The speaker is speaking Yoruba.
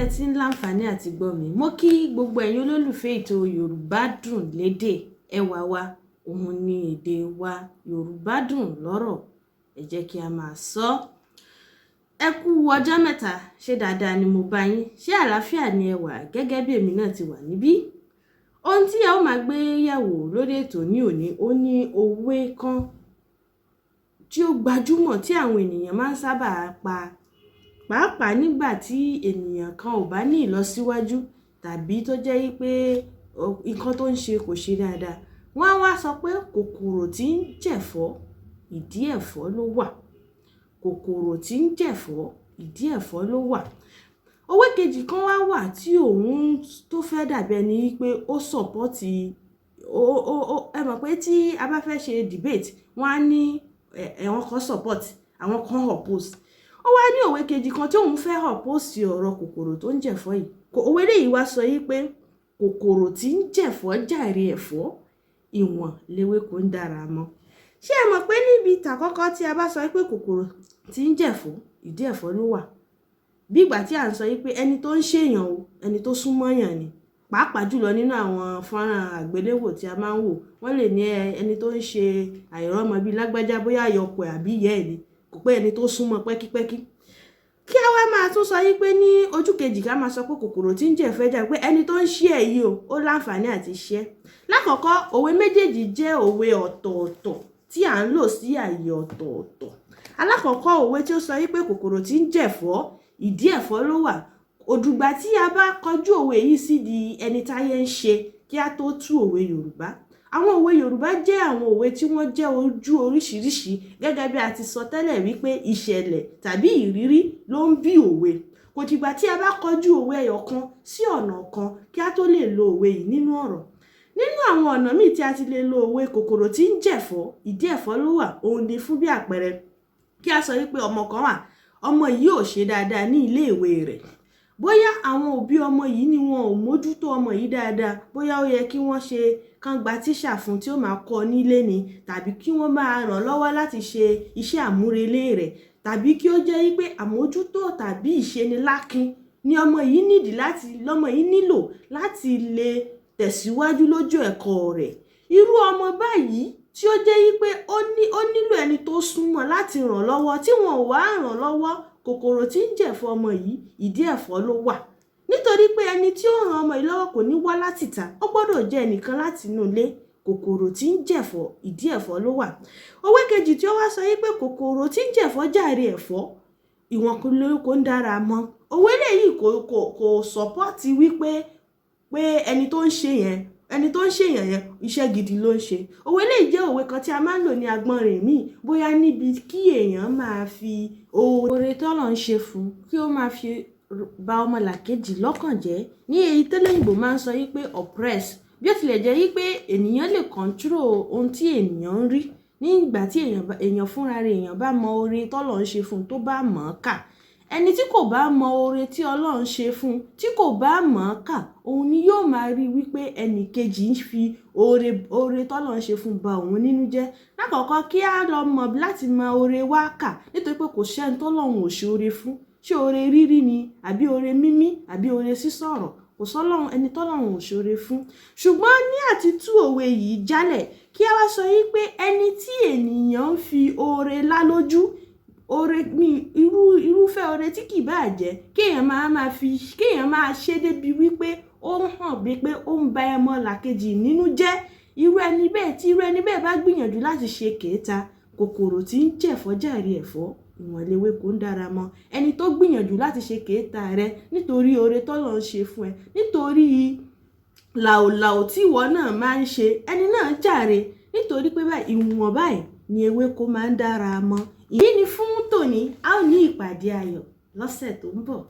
ẹ ti ń láǹfààní àti gbọ́ mi. Mo kí gbogbo ẹ̀yin olólùfẹ́ ètò Yorùbá Dùn Lédè. Ẹwà wa òun ni èdè wa. Yorùbá dùn lọ́rọ̀, ẹ jẹ́ kí a máa sọ. Ẹ kú ọjọ́ mẹ́ta, ṣé dáadáa ni mo bá yín? Ṣé àlàáfíà ni ẹ wà gẹ́gẹ́ bí èmi náà ti wà níbí? Ohun tí a ó máa gbé yẹ̀wò lórí ètò ní òní, ó ní òwe kan tí ó gbajúmọ̀ tí àwọn ènìyàn máa ń sábà pa, pàápàá nígbà tí ènìyàn kan ò bá ní ìlọsíwájú tàbí tó jẹ́ wípé nǹkan tó ń ṣe kò ṣe dáadáa. Wọ́n á wá sọ pé kòkòrò tí ń jẹ̀fọ́, ìdí ẹ̀fọ́ ló wà. Kòkòrò tí ń jẹ̀fọ́, ìdí ẹ̀fọ́ ló wà. Òwe kejì kan wá wà tí òun tó fẹ́ dàbí ẹni wípé ó support ó. Ẹ mọ̀ pé tí a bá fẹ́ ṣe debate, wọ́n á ní àwọn kan support, àwọn kan oppose. Ó wá ní òwe kejì kan tí òun fẹ́ oppose ọ̀rọ̀ kòkòrò tó ń jẹ̀fọ́ yìí. Òwe eléyìí wá sọ yí pé kòkòrò tí ń jẹ̀fọ́ jàre ẹ̀fọ́, ìwọ̀n léwéko ń dára mọ́. Ṣé ẹ mọ̀ pé níbi ìtàkọ́kọ́ tí a bá sọ pé kòkòrò tí ń jẹ̀fọ́, ìdí ẹ̀fọ́ ló wà? Bí ìgbà tí à ń sọ yí pé ẹni tó ń ṣèyàn o, ẹni tó súnmọ́ yàn ni. Pàápàá jùlọ nínú àwọn fọ́nrán àgbéléwò tí a máa ń wò, wọ́n lè ní ẹni tó ń ṣe àìrọ́mọ bí lágbájá, bóyá ìyá ọkọ ẹ̀ àbí ìyá ẹ̀ ni, kò pé ẹni tó súnmọ́ pẹ́kípẹ́kí. Kí a wá máa tún sọ yí pé ní ojú kejì, ká máa sọ pé kòkòrò tí ń jẹ̀fọ́ jà, pé ẹni tó ń ṣe ẹ̀ yìí o, ó láǹfààní àti ṣe. Lákọ̀ọ́kọ́, òwe méjèèjì jẹ́ òwe ọ̀tọ̀ọ̀tọ̀ tí à ń lò sí ààyè ọ̀tọ̀ọ̀tọ̀. Alákọ̀ọ́kọ́, òwe tí ó sọ yí pé kòkòrò tí ń jẹ̀fọ́, ìdí ẹ̀fọ́ ló wà. Òdùgbà tí a bá kọjú òwe yìí sí di ẹni táyé ń ṣe kí a tó tú òwe Yorùbá. Àwọn òwe Yorùbá jẹ́ àwọn òwe tí wọ́n jẹ́ ojú oríṣiríṣi, gẹ́gẹ́ bí a ti sọ tẹ́lẹ̀ wípé ìṣẹ̀lẹ̀ tàbí ìrírí ló ń bí òwe. Kò dìgbà tí a bá kọjú òwe ẹyọ kan sí ọ̀nà kan kí a tó lè lo òwe yìí nínú ọ̀rọ̀. Nínú àwọn ọ̀nà míì tí a ti lè lo òwe kòkòrò tí ń jẹ̀fọ́, ìdí ẹ̀fọ́ ló wà, òun ni fún bí àpẹẹrẹ kí a sọ wípé ọmọ kan wà, ọmọ yìí ò ṣe dáadáa ní ilé ìwé rẹ̀. Bóyá àwọn òbí ọmọ yìí ni wọn ò mójútó ọmọ yìí dáadáa, bóyá ó yẹ kí wọ́n ṣe kán gba tíṣà fún tí ó máa kọ́ nílé ni, tàbí kí wọ́n máa ràn lọ́wọ́ láti ṣe iṣẹ́ àmúrelé rẹ̀, tàbí kí ó jẹ́ wípé àmójútó tàbí ìṣenilákin ni ọmọ yìí nídìí láti lọ́mọ yìí nílò láti lè tẹ̀síwájú lójú ẹ̀kọ́ rẹ̀. Irú ọmọ báyìí tí ó jẹ́ wípé ó nílò ẹni tó súnmọ́ láti ràn lọ́wọ́ tí wọn ò wá ràn lọ́wọ́, kòkòrò tí ń jẹ̀fọ́ ọmọ yìí, ìdí ẹ̀fọ́ ló wà. Nítorí pé ẹni tí ó ràn ọmọ yìí lọ́wọ́ kò ní wá láti ìta, ó gbọ́dọ̀ jẹ́ ẹnìkan láti inú ilé. Kòkòrò tí ń jẹ̀fọ́, ìdí ẹ̀fọ́ ló wà. Òwe kejì tí ó wá sọ wípé kòkòrò tí ń jẹ̀fọ́ jàre ẹ̀fọ́, ìwọ̀n léwéko ń dára mọ́. Òwe eléyìí kò support wípé pé ẹni tó ń ṣe yẹn, ẹni tó ń ṣe èèyàn yẹn, iṣẹ́ gidi ló ń ṣe. Òwe eléyìí jẹ́ òwe kan tí a máa ń lò ní agbọ́nrin míì, bóyá níbi kí èèyàn máa fi oore tọ́lọ́run ń ṣe fún, kí ó máa fi ba ọmọlàkejì lọ́kàn jẹ́. Ní èyí tẹ́lẹ̀yìnbó máa ń sọ wípé oppress. Bí ó tilẹ̀ jẹ́ wípé ènìyàn lè control ohun tí ènìyàn ń rí nígbà tí èèyàn fúnra rẹ̀, èèyàn bá mọ oore tọ́lọ́run ń ṣe fún, tó bá mọ̀ ọ́n kà. Ẹni tí kò bá mọ oore tí Ọlọ́run ṣe fún, tí kò bá mọ̀ ọ́n kà, òun ni yóò máa rí wípé ẹni kejì ń fi oore tọ́lọ́run ṣe fún ba òun nínú jẹ́. Lákọ̀ọ́kọ́, kí á lọ mọ̀ láti mọ oore wá kà, nítorí pé kò sí ẹni tọ́lọ́run ò ṣe oore fún. Ṣé oore rírí ni, àbí oore mímí, àbí oore sísọ̀rọ̀? Kò sọ́lọ́run ẹni tọ́lọ́run ò ṣe oore fún. Ṣùgbọ́n ní àti tú òwe yìí jálẹ̀, kí a wá sọ wípé ẹni tí ènìyàn ń fi oore lá lójú, oore mi, irúfẹ́ oore tí kì bá jẹ́, kí èèyàn máa máa fi, kí èèyàn máa ṣe débi wípé ó ń hàn bí pé ó ń ba ọmọlàkejì nínú jẹ́. Irú ẹni bẹ́ẹ̀, tí irú ẹni bẹ́ẹ̀ bá gbìyànjú láti ṣe kèéta, kòkòrò tí ń jẹ̀fọ́ jàre ẹ̀fọ́, ìwọ̀n léwéko ń dára mọ́. Ẹni tó gbìyànjú láti ṣe kèéta rẹ nítorí oore tọ́lọ́run ṣe fún ẹ, nítorí làólàó tí ìwọ náà máa ń ṣe, ẹni náà jàre. Nítorí pé báyìí, ìwọ̀n báyìí ni ewéko máa ń dára mọ́. Èyí ni fún tòní, a ó ní ìpàdé ayọ̀ lọ́sẹ̀ tó ń bọ̀.